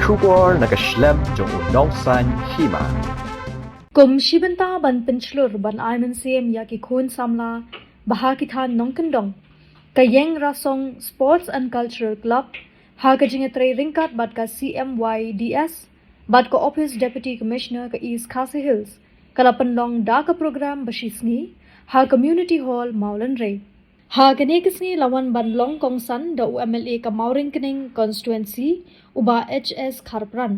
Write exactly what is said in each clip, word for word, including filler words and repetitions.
Khubor na ka shlem jong u nongsan hima. Kum shi bynta ban pynshlur ban ai mynsiem ïa ki khun samla ba ha ki thain nongkyndong, ka Ïeng Rasong Sports and Cultural Club, ha ka jingïatrei ryngkat bad ka C M Y D S bad ka Office Deputy Commissioner ka East Khasi Hills, ka la pynlong da ka program ba shi sngi ha Community Hall Mawlynrei. Ha kane ka sngi la wan ban long kongsan da u M L A ka Mawryngkneng Constituency, u Bah H S Kharpran,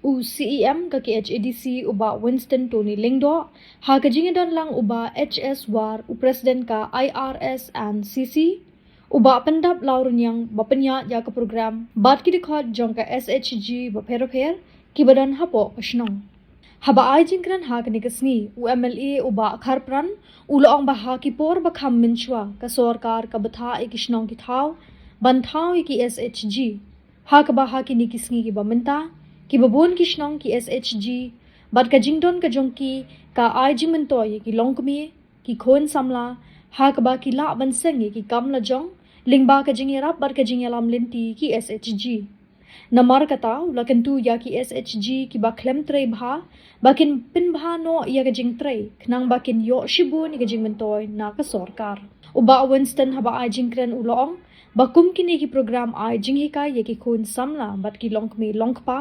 u C E M ka K H A D C, u Bah Winston Tony Lyngdoh, ha ka jingïadon lang u Bah H S War, u President ka I R S and C C, u Bah Pyndap Lawrynïang ba pynïaid ïa ka program bad ki dkhot jong ka S H G bapher bapher kiba don hapoh ka shnong. Haba ai jingkren ha kane ka sngi, u M L A u Bah Kharpran u la ong ba ha ki por ba kham mynshuwa ka sorkar ka bthah ïa ki shnong ki thaw ban thaw ïa ki S H G, ha kaba ha kine ki sngi kiba mynta, kiba bun ki shnong ki S H G bad ka jingdon ka jong ki ka ai jingmyntoi ïa ki longkmie, ki khun samla, ha kaba ki lah ban seng ïa ki kam lajong lyngba ka jingïarap bad ka jingïalam lynti ki S H G. Namar kata u la kyntu ïa ki S H G kiba khlem trei bha ba kin pynbha noh ïa ka jingtrei khnang ba kin ïoh shibun ïa ka jingmyntoi na ka sorkar. U Bah Winston haba ai jingkren u la ong ba kum kine ki program ai jinghikai ïa ki khun samla bad ki longkmie longkpa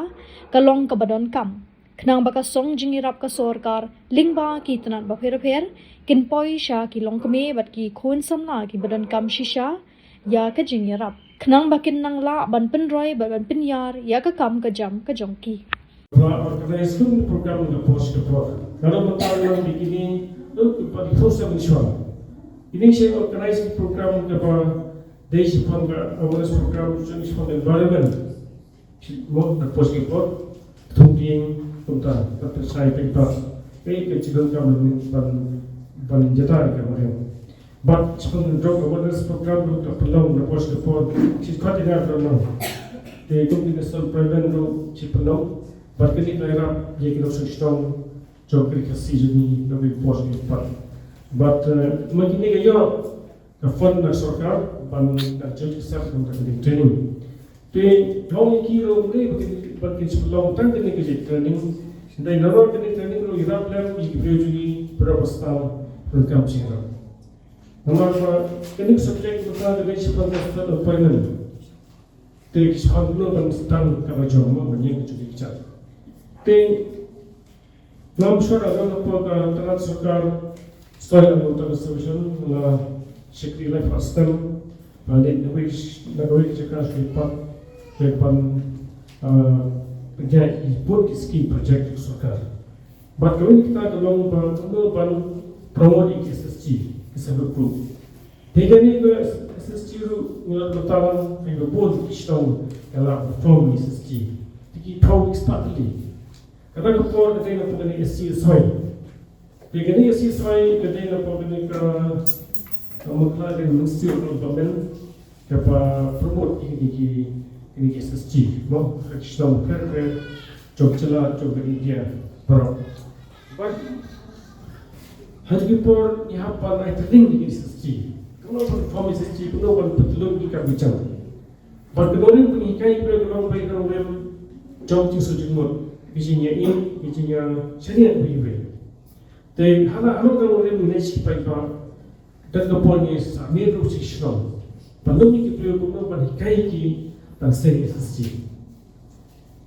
ka long kaba donkam, khnang ba ka song jingïarap ka sorkar lyngba ki tnat bapher bapher kin poi sha ki longkmie bad ki khun samla kiba donkam shisha ïa ka jingïarap, khnang ba kin nang lah ban pynroi bad ban pynïar ïa ka kam ka jam ka jong ki. Ba organize kum program na post ka por. Ka long mynta lang di kine, duk ba di post sa mynshuwa. Kine shi organize program kaba dei shaphang ka awareness program, shaphang environment. Mo na post ki por thung tieng kumta, ka pynshai pynpar. Ei ka chigon kam ban, ban jata ka mariang. Bad shaphang drug awareness program ruh ka pynlong na post ki por. Shi khot ïa ka pynlong. Te kum ki national president ruh shi pynlong. Bad kane ka ïarap ïa ki nongshong shnong jong ka Ri Khasi jong ngi na ki post ki por. Bad, eh, ma kine ka ïoh ka fund na sorkar ban da jot ki sap kum ka training. Te ong ïa ki ruh ne ba kin, ba kin shu long tang kane ka jait training. Dei na ruh kane training ruh ïarap lem ïa ki briew jong ngi, briew ba stam ruh kam jingïarap. Namar ba kane ka subject ba ka dei shaphang ka self employment. Te ki shu hap ban sdang kaba jong mo ban ïeng ka jong ki kjat. Te Ngam sure ïa ka por ka tnat sorkar, sorry, ïa ka conservation la shakri life astem. Ba leh na wei, na wei jaka shu pat, leh ban, ah, pynjah i bun ki scheme project sorkar. Bad kawei kita ka long ba kumno ban promote ïa ki S S G, ki self help group. Te kane ka S S G ruh ngi la mynta lang ka bun ki shnong ka la form S S G. Te ki thong expert li. Kata ka por ka dei na pdeng S C S Y. Te kane S C S Y ka dei na pdeng ka, ka mukla ka Ministry of Development ka ba promote ki, ki, ki, ki S S G. Mo, ka shnong ka, ka, jong jylla, jong ka India baroh. Bad ha ki por ngi hap ban ai training ki S S G. Kumno ban form S S G, kumno ban pynlong ki kam ki jam. Bad ka nongrim pynhikai ba ka nongrim, ba ka nongrim jong ki shu jingmut, ki jingïa im, ki jingïa shaniah ba iwei. Te hana hana ka nongrim ngi leit sha ki paidbah, da ka por ngi sa mih ruh sha ki shnong. Ban lum ïa ki briew kumno ban hikai ki ban seng S S G.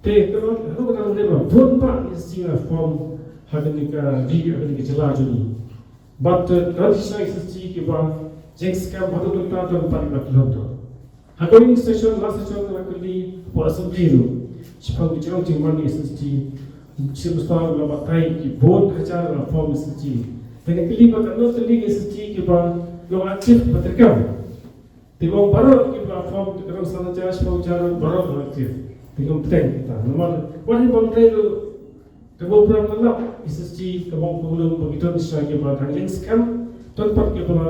Te ka nong, hana ka nongrim ba bun bah S S G la form ha kane ka ri, ha kane ka jylla jong ngi. Bad, eh, don shisha S S G kiba jingskhem haduh mynta don pat kiba khlem don. Ha kawei ka session, last session la kylli hapoh assembly ruh shaphang ka jingmane S S G. Chief Minister u la batai ki bun hajar la form S S G. Te nga kylli ba katno tylli ki S S G kiba long active ba treikam. Te long baroh kiba la form, te ka long san hajar shiphew hajar baroh long active. Te ngam pteng kita. Namar wat hi bym trei ruh, te ba u Prime Minister, S S G, ka bang pynlong ba ki don shisha kiba dang ïeng skhem, don pat kiba la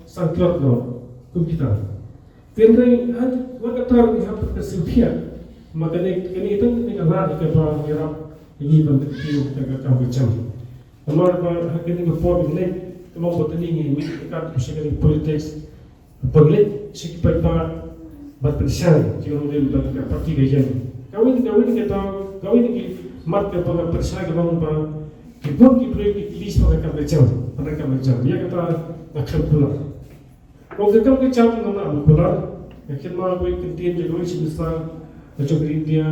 sangtlot noh kum kita. Te hynrei ha kata ruh ngi hap ban sngewthuh ma kane, kane tang kane ka lad kaba ïarap ïa ngi ban kiew ïa ka kam ka jam. Namar ba ha kane ka por ngi leit, ka long ba kane ngi mih ka kat sha kane politics, ba ngi leit sha ki paidbah bad pynshai ki nongrim bad ka party ka ïeng. Ka Kawei na kawei na ka daw, kawei na ki mat kaba nga pyrshah ka long ba ki bun ki briew ki kylli shaphang ka kam ka jam, shaphang ka kam ka jam. Ïa kata nga khlem kular. Ong ka kam ka jam nga la kular. Nga kynmaw kawei ka ktien jong kawei Chief Minister na jong ka India,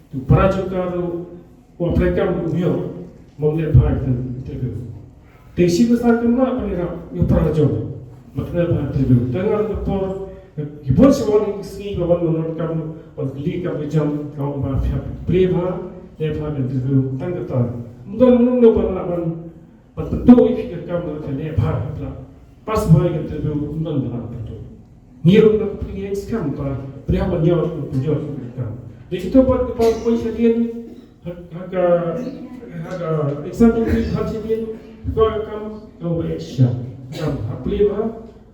to para jong ka ruh, u apply kam u ïoh, mom leh bha ïa ka interview. Te shi bynta kam lah ban ïarap ïa u para jong, ba kane ba interview. Te nga ruh ka por, ki bun sha wan ki sngi ba wan ban ïoh kam, wan kylli kam ka jam, ka ong ba phi hap plie bha, leh bha ka interview, tang kata. Ym don mynno ban lah ban, ban pynduh ïa phi ka kam ba phi leh bha, phi lah pass bha ïa ka interview, ym don ban lah pynduh. Ngi ruh nga pynïeng skhem ba phi hap ban ïoh, pynïoh ïa ka kam. Dei kito pat kiba poi sha dien, ha, ha ka, ha ka exam interview ha sha dien, ka kam, ka ba exam. Kam hap plie bha,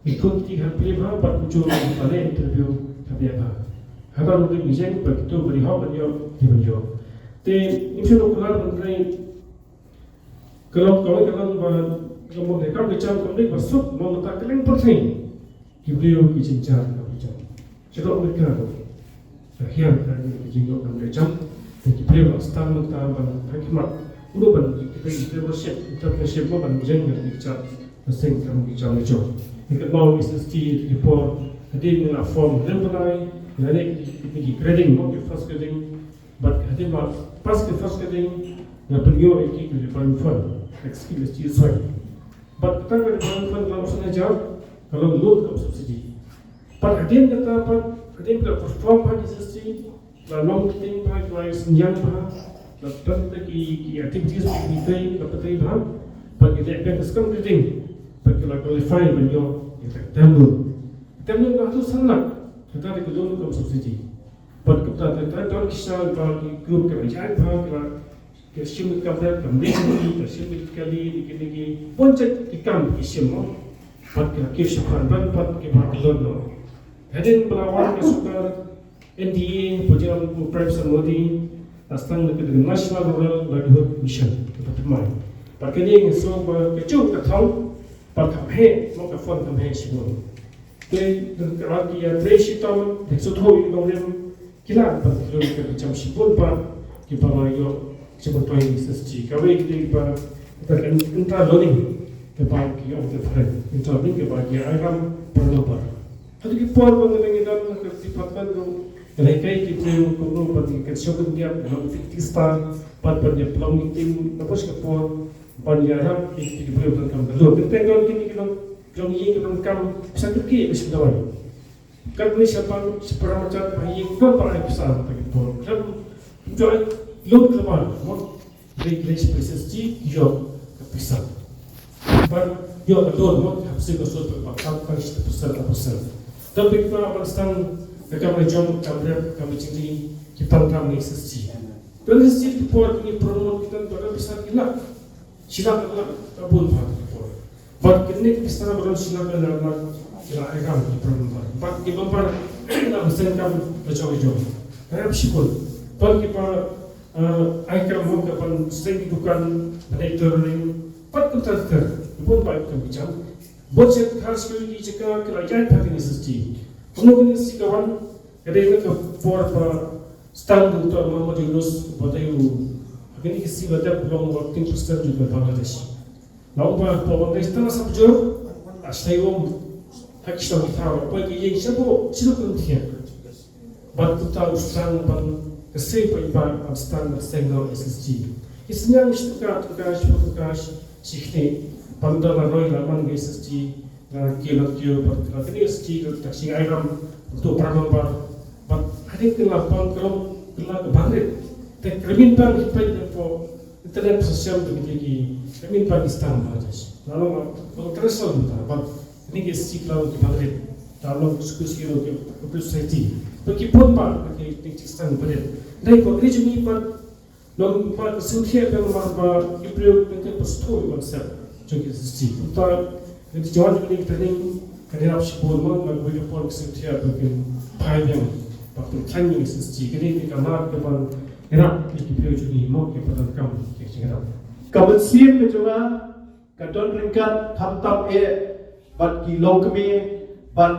ki khun ki hap plie bha, bad kumjuh ka leh interview hap ïa bha. Haba ngi ïeng ba kito ba ri hok ban ïoh, ki ban ïoh. Te, ngim shym la kular ban rei, ka long, ka long, ka long ba, ka long ba, ka long ba jam, ka long ba suk, ba ta kylleng pyrthei. Ki briew ki jynjar ka jam. Shadoh America ruh ka hiar ka ki jingïoh kam ka jam. Te ki briew la stang mynta ban ha khmat. Uno ban ki briew ki briew worship, entrepreneurship mo ban jeng ka ki jam. Ka seng kam ki jam ka jam. Ni ka mau S S T ki por. Hadien ni la form hadien balai. Ni ki, ni ki grading mo ki first grading. Bad hadien ba pass ka first grading, nga pynïoh ïa ki ka revolving fund, ka scheme S T S Y. Bad kata ka revolving fund ka long san hajar, ka long loan cum subsidy. Bad hadien kata pat, hadien ka perform bha ki S S T, la long meeting bha, la ïasynñiang bha, la don ki, ki activities ki tei, la patei bha, bad ki leh ka second grading, bad ki la qualify ban ïoh ïa ka term loan. Term loan ka tu san lak, kata ka loan cum subsidy. Bad kumta te, te don ki sha ba ki group ka ïaid bha, ka, ka shim ka kam, ka mih ki, ka shim ki kali, ki, ki, ki, ki, bun jait ki kam ki shim mo. Bad ka ki shim ban, bad, bad ki ba ki lon mo. Hadien ba la wan ka sorkar N D A, ba jam u Prime Minister Modi, la sdang da ka National Rural Livelihood Mission, ka ba thymmai. Bad kane nga sngew ba ka jong ka thong, bad kam heh, mo ka fund kam heh shibun. Te, ka la ki ïa trei shitom, te shu thoh ïa ki nongrim, ki lah ban khlem ka jam shibun ba, ki ba la ïoh, shibun toy S S T. Kawei ki dei ba, kata ka intra learning, ka ba ki ong te phareng. Intra learning ka ba ki ai ram per number. Haduh ki por ba ngi ngi don ka department ruh, ngi hikai ki briew kumno ban ki kan show kan diap, ban ki star, ban ban ïa pynlong meeting, na pos ka por, ban ïarap ki, ki briew donkam ka loan. Te don kine ki long jong ïing ki donkam pisa kyrkieh ba shu dawai. Kat ni shaphang, shaphang machat ba ïing don ba ai pisa ba ki por. Khlem joi loan khlem ban, mo. Dei dei shi pisa sti ïoh ka pisa. Ban ïoh ka loan, mo, ka pisa ka sut ba ka pisa persen, ka persen. Tapi ka ban stang ka kam jong, kam rep, kam jingri, ki pan kam ni S S T. Don S S T ki por ki promote ki tan ba ka pisa ki lak. Shi lak ka lak ka bun ba ki por. Bad kine ki pisa ba don shi lak ka lak ki la ai kam ki pran ba. Bad ki bambar la seng kam la jong jong. Ka ïap shibun. Bad ki ba, eh, ai kam mo ka ban seng ki dukan, ban ai tailoring. Bad kumta ter. Bun ba ki kam ki jam. Bad seng ka security jaka ki la ïaid bad kine S S T. Kumno kine S S T ka wan, ka dei na ka por ba stang u Doctor Mohammad Yunus, ba dei u, ha kine ki sngi ba dep long u acting president jong ka Bangladesh. La ong ba, ba wan dei tang sa bujur, la shai um, ha ki shnong ki thaw, ba ki ïeng shapoh, shi duk kan thiah. Bad kumta u sdang ban ka sei paidbah, ban sdang ban seng noh S S T. Ki seng shi tyngka, tyngka, shiphew tyngka, shi khlieh, ban da la roi la man ka S S T, la kiew la kiew, bad la kane S S T, la tak shi ngai ram, tu pram bar, bad hadien ki la pang ka long, ki la ka bang rit. Te ka mynta ngi peit hapoh internet, social media ki, ka mynta ki sdang ba jas. La long, long ka result mynta, bad kane ki S T ki la long ki bang rit. La long suku suku long ki, ki society. Bad ki bun ba, ki, ki, ki sdang ba rit. Dei ba region ni bad long ba ka sngewthuh ba long ba ki briew ki, ki pastoi ban sep jong ki S S T. Mynta, ngi jong ki training, ka ïarap shibun mo, ba ki briew ki sngewthuh ba ki phai biang, ba ki khlaiñ S S T. Kane ka mut ka ban ïarap ïa ki briew jong ngi mo, ki ba donkam ki jingïarap. Ka mynsiem ka jong nga ka don ryngkat khamtam eh bad ki longkmie bad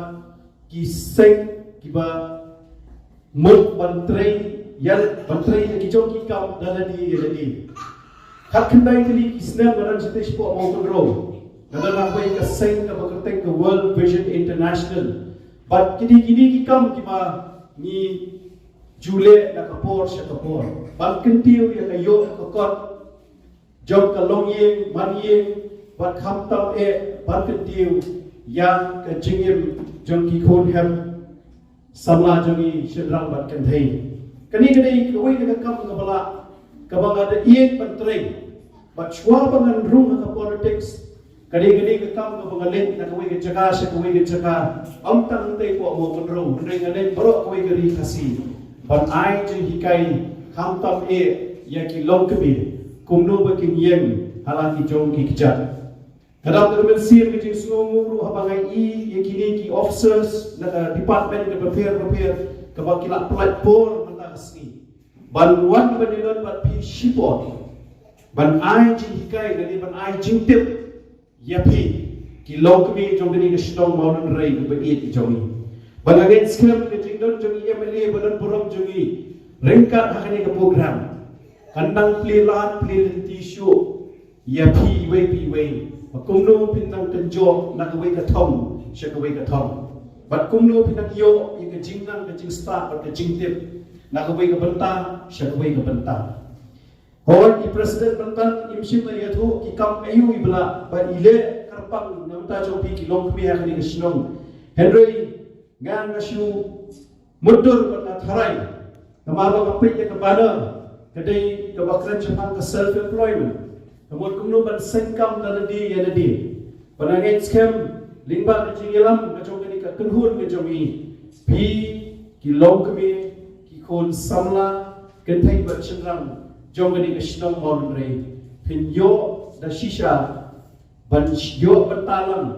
ki seng kiba mut ban trei ïa ban trei ïa ki jong ki kam da lade ïa lade. Khatkhyndai tylli ki snem nga don shatei shapoh Mawkynrew, nga don ha kawei ka seng kaba kyrteng ka World Vision International. Bad kine kine ki kam kiba ngi ju leh na ka por sha ka por ban kyntiew ïa ka ïoh ka kot jong ka longïing manïing, bad khamtam eh ban kyntiew ïa ka jingim jong ki khun hem samla jong ngi shynrang bad kynthei. Kane ka dei kawei na ka kam kaba lah kaba nga da ïeit ban trei. Bad shuwa ba ngan rung ha ka politics, ka dei kane ka kam kaba nga leit na kawei ka jaka sha kawei ka jaka, ym tang hangtei hapoh Mawkynrew, hynrei nga leit baroh kawei ka ri Khasi ban ai jinghikai, khamtam eh ïa ki longkmie kumno ba kin ïeng ha la ki jong ki kjat. Ka dap ka mynsiem ka jingsngewnguh ruh haba nga ïohi ïa kine ki officers na ka department ka bapher bapher kaba ki la pynlait por mynta ka sngi ban wan ban ïalon bad phi shipor, ban ai jinghikai lane ban ai jingtip ïa phi ki longkmie jong kane ka shnong Mawlynrei kaba ïeit jong ngi. Ba nga ngeit skhem ka jingdon jong i M L A ba don burom jong ngi ryngkat ha kane ka program kan nang plie lad plie lynti shuh ïa phi iwei pa iwei ba kumno phin nang kynjoh na kawei ka thong sha kawei ka thong, bad kumno phin nang ïoh ïa ka jingnang ka jingstad bad ka jingtip na kawei ka bynta sha kawei ka bynta. Hooid, i President mynta im shym la ïathuh ki kam aïu i ba lah ba i leh kyrpang na bynta jong phi ki longkmie ha kane ka shnong. Hynrei nga, nga shu mutdur bad nga tharai namar ba nga peit ïa ka banner ka dei kaba kren shaphang ka self employment, ka mut kumno ban seng kam da lade ïa lade. Ba nga ngeit skhem lyngba ka jingïalam ka jong kane ka kynhun ka jong i, phi ki longkmie, ki khun samla kynthei bad shynrang jong kane ka shnong Mawlynrei, phin ïoh da shisha ban ïoh bynta lang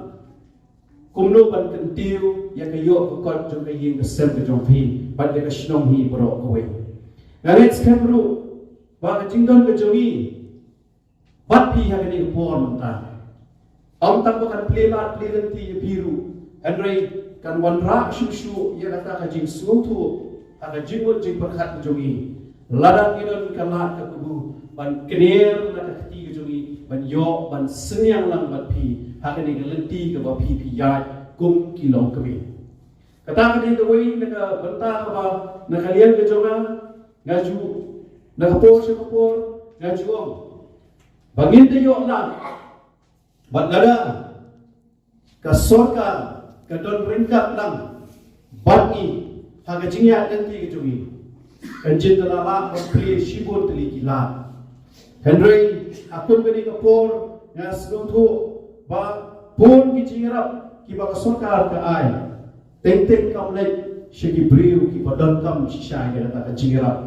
kumno ban kyntiew ïa ka ïoh ka kot jong ka ïing ka sem ka jong phi bad ïa ka shnong hi baroh kawei. Nga ngeit skhem ruh ba ka jingdon ka jong i bad phi ha kane ka por mynta, ym tang ba kan plie lad plie lynti ïa phi ruh, hynrei kan wanrah shuh shuh ïa kata ka jingsngewthuh ha ka jingmut jingpyrkhat ka jong i. Lada ngi don ka lad ka kabu ban kner na ka kti ka jong i ban ïoh ban synñiang lang bad phi ha kane ka lynti kaba phi phi ïaid kum ki longkmie. Kata ka dei kawei na ka bynta kaba na ka liang ka jong nga, nga ju, na ka por sha ka por nga ju ong ba ngin da ïoh lad bad lada ka sorkar ka don ryngkat lang bad ngi ha ka jingïaid lynti ka jong ngi, kan jin da la lah ban plie shibun tylli ki lad. Hynrei ha kum kane ka por nga sngewthuh ba bun ki jingïarap kiba ka sorkar ka ai teng teng kam leit sha ki briew kiba donkam shisha ïa kata ka jingïarap.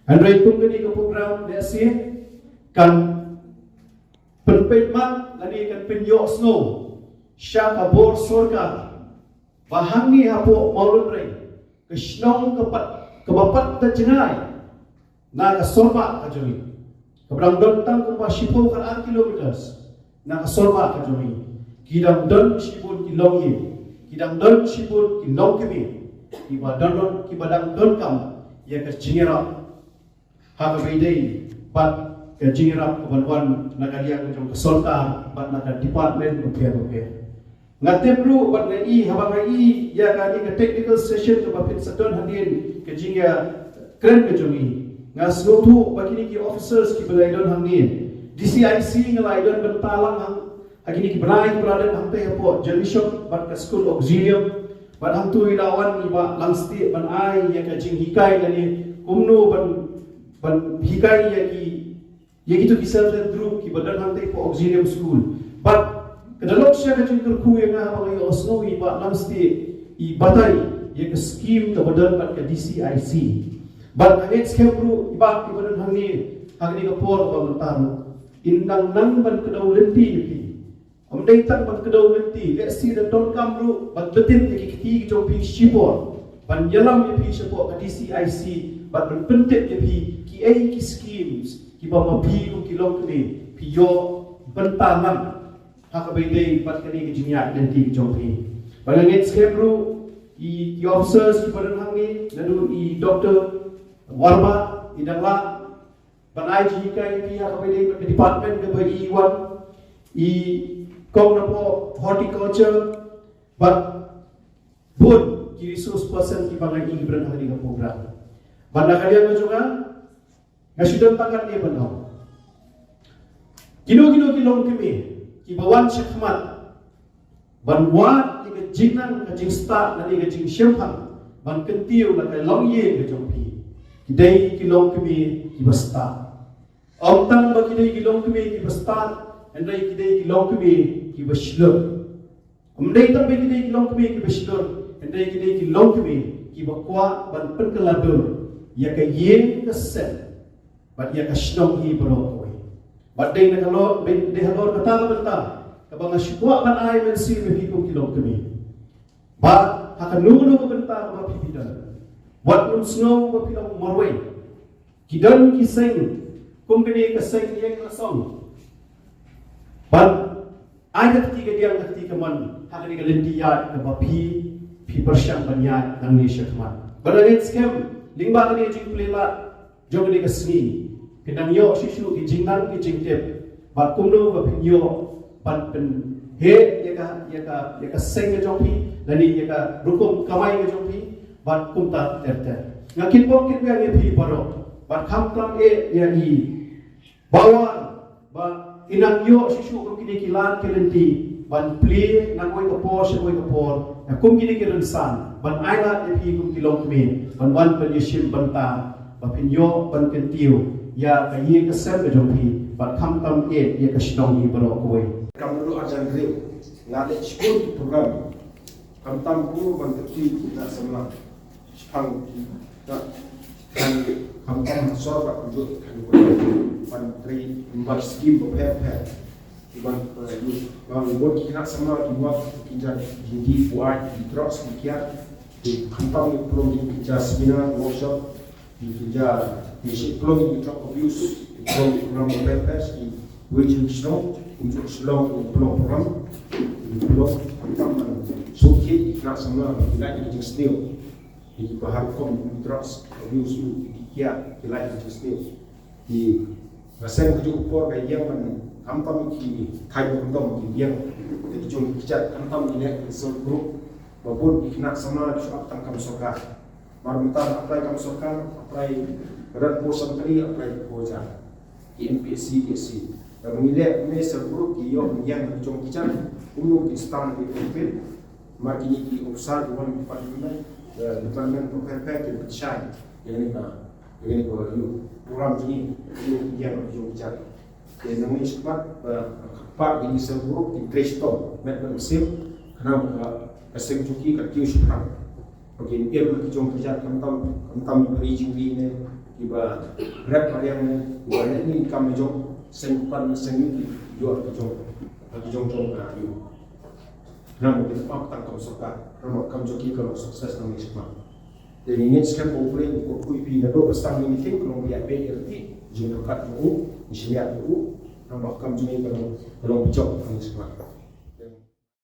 Hynrei kum kane ka program lehse kan pynpeit mat lane kan pynïohsngew sha ka bor sorkar ba hangne hapoh Mawlynrei, ka shnong ka pat, kaba pat da jngai na ka sorbah ka jong ngi, kaba dang don tang kumba shiphew khat ar kilometers na ka sorbah ka jong ngi, ki dang don shibun ki longïing, ki dang don shibun ki longkmie kiba dang don, kiba dang donkam ïa ka jingïarap ha kaba ïadei bad ka jingïarap kaban wan na ka liang ka jong ka sorkar bad na ka department bapher bapher. Nga tip ruh bad nga i, haba nga i ïa kane ka technical session kaba phin sa don hadien ka jingïakren ka jong i, nga sngewthuh ba kine ki officers kiba la ïadon hangne, D C I C nga la ïadon bynta lang ha kine ki bnai kiba la dep hangtei hapoh Jellishop bad ka skul Auxilium. Bad hangto i la wan i Bah Langstieh ban ai ïa ka jinghikai lane kumno ban, ban hikai ïa ki, ïa kito ki self help group kiba don hangtei hapoh Auxilium School. Bad ka da long shisha ka jingkyrkhu ïa nga haba nga ïohsngew i Bah Langstieh i batai ïa ka scheme kaba don bad ka D C I C. Bad nga ngeit skhem ruh i Bah iba don hangne ha kane ka por kaba mynta ruh in dang nang ban kdew lynti ïa phi. Ym dei tang ban kdew lynti, lehse da donkam ruh ban pyntip ïa ki kti ki jong phi shipor, ban ïalam ïa phi shapoh ka D C I C bad ban pyntip ïa phi kiei ki schemes kiba ma phi kum ki longkmie phi ïoh bynta lang ha kaba ïadei bad kane ka jingïaid lynti ka jong phi. Bad nga ngeit skhem ruh i, i officers kiba don hangne, naduh i Doctor Warba i dang lah ban ai jinghikai ïa phi ha kaba ïadei bad ka department kaba i wan, i kong napoh horticulture bad bun ki resource person kiba nga ïohi ki bret ha kane ka program. Bad na ka liang ka jong nga, nga shu don tang katne ban ong. Kino kino ki longkmie kiba wan shakhmat ban wad ïa ka jingnang, ka jingstad lane ka jingshemphang ban kyntiew la ka longïing ka jong phi, ki dei ki longkmie kiba stad. Ym tang ba ki dei ki longkmie kiba stad, hynrei ki dei ki longkmie kiba shlur. Ym dei tang ba ki dei ki longkmie kiba shlur, hynrei ki dei ki longkmie kiba kwah ban pynkylla dur ïa ka ïing ka sem bad ïa ka shnong hi baroh kawei. Bad dei na ka lor, dei, dei halor kata ka bynta kaba nga shu kwah ban ai mynsiem ïa phi kum ki longkmie. Bad ha kano kano ka bynta kaba phi, phi don, wat nym sngew ba phi long marwei. Ki don ki seng kum kane ka seng ïing la song. Bad ai ka kti kadiang, ka kti kamon ha kane ka lynti ïaid kaba phi, phi pyrshang ban ïaid nangne shakhmat. Bad lane skhem lyngba kane ka jingplie lad jong kane ka sngi, phin nang ïoh shuh shuh ki jingnang ki jingtip bad kumno ba phin ïoh ban pynheh ïa ka, ïa ka, ïa ka seng ka jong phi lane ïa ka rukom kamai ka jong phi bad kumta ter ter. Nga kyrpad, kyrpad ïa phi baroh bad khamtam eh ïa i Baroh ba in nang ïoh shuh shuh kum kine ki lad ki lynti ban plie na kawei ka por sha kawei ka por, na kum kine ki rynsan ban ai lad ïa phi kum ki longkmie ban wan ban ïashim bynta ba phin ïoh ban kyntiew ïa ka ïing ka sem ka jong phi bad khamtam eh ïa ka shnong hi baroh kawei. Kam dei ar hajar hynriew nga leh shibun ki program. Khamtam kumno ban trei ki khynnah samla shaphang ki khynnah, khamtam ha sor bad kumjuh ki khynnah ban trei, ban skim bapher bapher. Ban, eh, ban bun ki khynnah samla ki mut ki jan jingdih, buaid, ki drugs, ki kiad. Khamtam ngi pynlong ki jan seminar, workshop, ki jan, ki shi pynlong ki drug abuse, ki pynlong ki program bapher bapher, ki wei jong shnong, kumjuh Shillong ki pynlong program, ki pynlong khamtam ban sngewthuh ki khynnah samla ki lait ki jingsniew. Ki ba ha rukom drugs abuse, ki kiad, ki lait ki jingsniew. Ki ba seng kajuh ka por ka ïeng ban khamtam ki thaiñ kyndong ki ïeng. Ki jong ki kjat khamtam ki leh ki self group. Ba bun ki khynnah samla ki shu ap tang kam sorkar. Mar mynta apply kam sorkar, apply rat por santri, apply por jar. Ki M P S C, P S C. Ba ngi leh ne self group ki ïoh ïeng ki jong ki kjat. Kumno ki stang ki compete. Mar kine ki officer ki wan department, eh, department bapher bapher ki pynshai. Ïa kane ka, ïa kane ka, ïa program jong ngi, ïa, ïa, ïa, ïa. Te nangne shakhmat, ba, khatphah kine self group ki trei shitom, met bad mynsiem, khnang ba ka seng jong ki kan kiew shaphrang. Ba kin im ki jong ki kjat khamtam, khamtam ki ba ri jingri ne, ki ba rep mariang ne, ki ba leh ne kam jong, seng pan seng ki, ïoh ki jong, ki jong jong ka ïoh. Namar ba ki ap tang kam sorkar, namar kam jong ki ka long success nangne shakhmat. Te ngi ngeit skhem ba U Blei un kyrkhu ïa phi naduh ba sdang ïa kane ka meeting, ka long ba ïa beh ïa lynti, jingpyrkhat jong u, jingshaniah jong u, namar ba kam jong ngi ka long, ka long ba jop nangne shakhmat.